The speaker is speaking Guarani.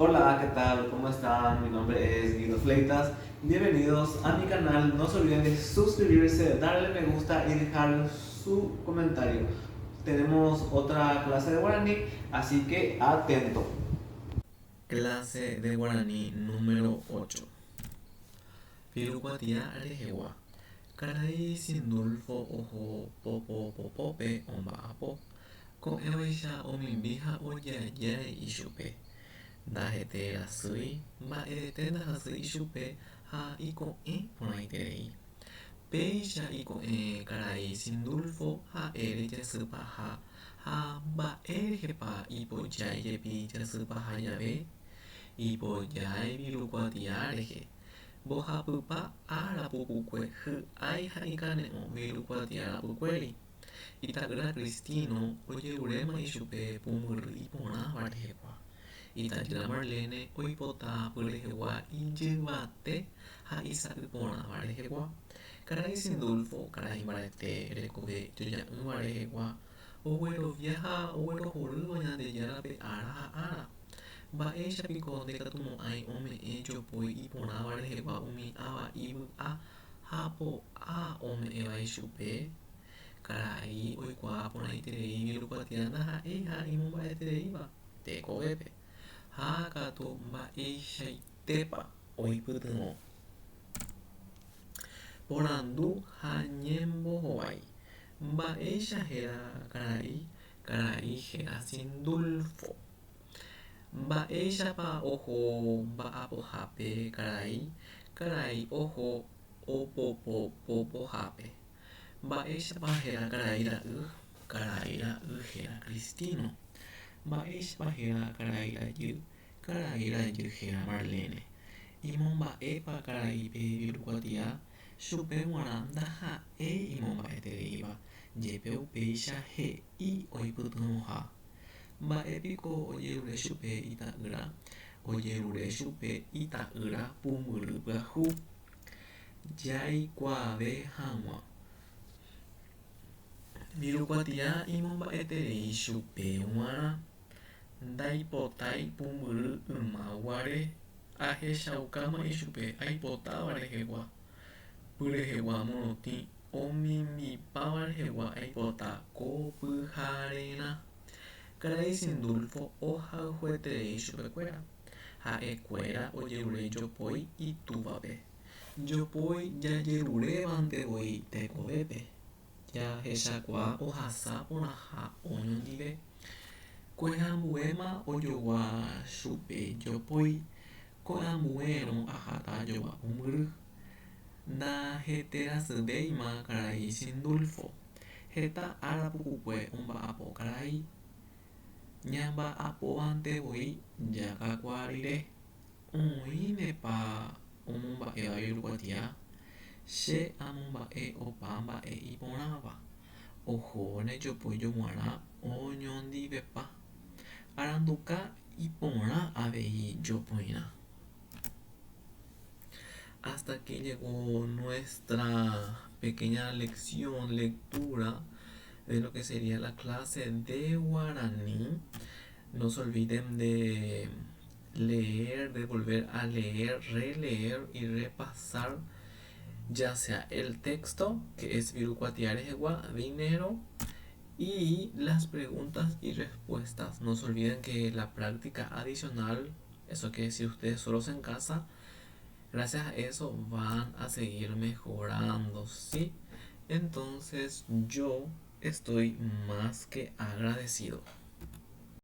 Hola, ¿qué tal? ¿Cómo están? Mi nombre es Guido Fleitas. Bienvenidos a mi canal. No se olviden de suscribirse, darle me gusta y dejar su comentario. Tenemos otra clase de guaraní, así que atento. Clase de guaraní número 8. Virukuatia rehegua. Karai Sindulfo oho popo popópe omba'apo. Ko'ẽvaicha omimbi ha ojajái ichupe. Ndahete rasýi, mba'evete ndahasýi ichupe ha iko'ẽ porãiterei. Péicha iko'ẽ karai Sindulfo ha'ére jasy paha ha mba'érehepa ipojái jepi jasy paha jave? Ipojái virukuatia rehe. Mbohapypa ára pukukue hy'ái ha ikane'õ virukuatia rapykuéri. Ita'ýra Cristino ojeruréma ichupe pumbyry iporãva rehegua. Itajýra Marlene oipota pyrehegua ijyvate ha isa'y porãva rehegua. Karai Sindulfo, karai mbarete rekove ijoja'ỹva rehegua, oguerovia ha oguerohorýva Ñandejárape ára ha ára. Mba'éicha piko ndaikatumo'ãi ome'ẽ jopói iporãva rehegua umi ava'i vy'a ha po'a ome'ẽva ichupe? Karai oikuaa porãiterei virukuatia ndaha'éiha imomba'etereíva tekovépe, ha katu mba'eichaitépa oipytyvõ. Porandu ha ñembohovái. Mba'éicha héra karai? Karai héra Sindulfo. Mba'éichapa oho mba'apohápe karai? Karai oho opopo popohápe. Mba'éichapa héra karai ra'y? Karai ra'y héra Cristino. Mba'éichapa héra karai rajy? Karai rajy héra Marlene. Imomba'épa karaípe virukuatia? Chupe g̃uarã ndaha'éi imomba'etereíva, jepe upéicha he'i oipytyvõha. Mba'e piko ojerure chupe ita'ýra? Ojerure chupe ita'ýra pumbyry pyahu. Jaikuaave hag̃ua. Virukuatia imomba'eterei chupe g̃uarã. Ndaipotái pumbyry yma guare ahechaukáma ichupe aipotáva rehegua. Pyrehegua morotĩ omimbipáva rehegua aipota ko pyharerã. Karai Sindulfo ohayhueterei chupekuéra. Ha'ekuéra ojerure jopói itúvape. Jopói jajerurévante voi tekovépe. Jahechakuaa ohasa porãha oñondive. Ko'ẽambuéma ojogua chupe jopói, ko'ẽambuérõ aháta ajogua pumbyry. Ndaheterasyvéima karai Sindulfo. Heta ára pukukue omba'apo karai. Ñamba'apóvante voi jakakuaa rire. Oĩnepa omomba'éva virukuatia? Che amomba'e opa mba'e iporãva. Ohóne jopói joguarã oñondivepa. Aranduka iporã avei jopoirã. Hasta aquí llegó nuestra pequeña lección, lectura de lo que sería la clase de guaraní. No se olviden de leer, de volver a leer, releer y repasar ya sea el texto, que es Virukuatia rehegua, dinero, y las preguntas y respuestas. No se olviden que la práctica adicional, eso quiere decir ustedes solos en casa, gracias a eso van a seguir mejorando, ¿sí? Entonces yo estoy más que agradecido.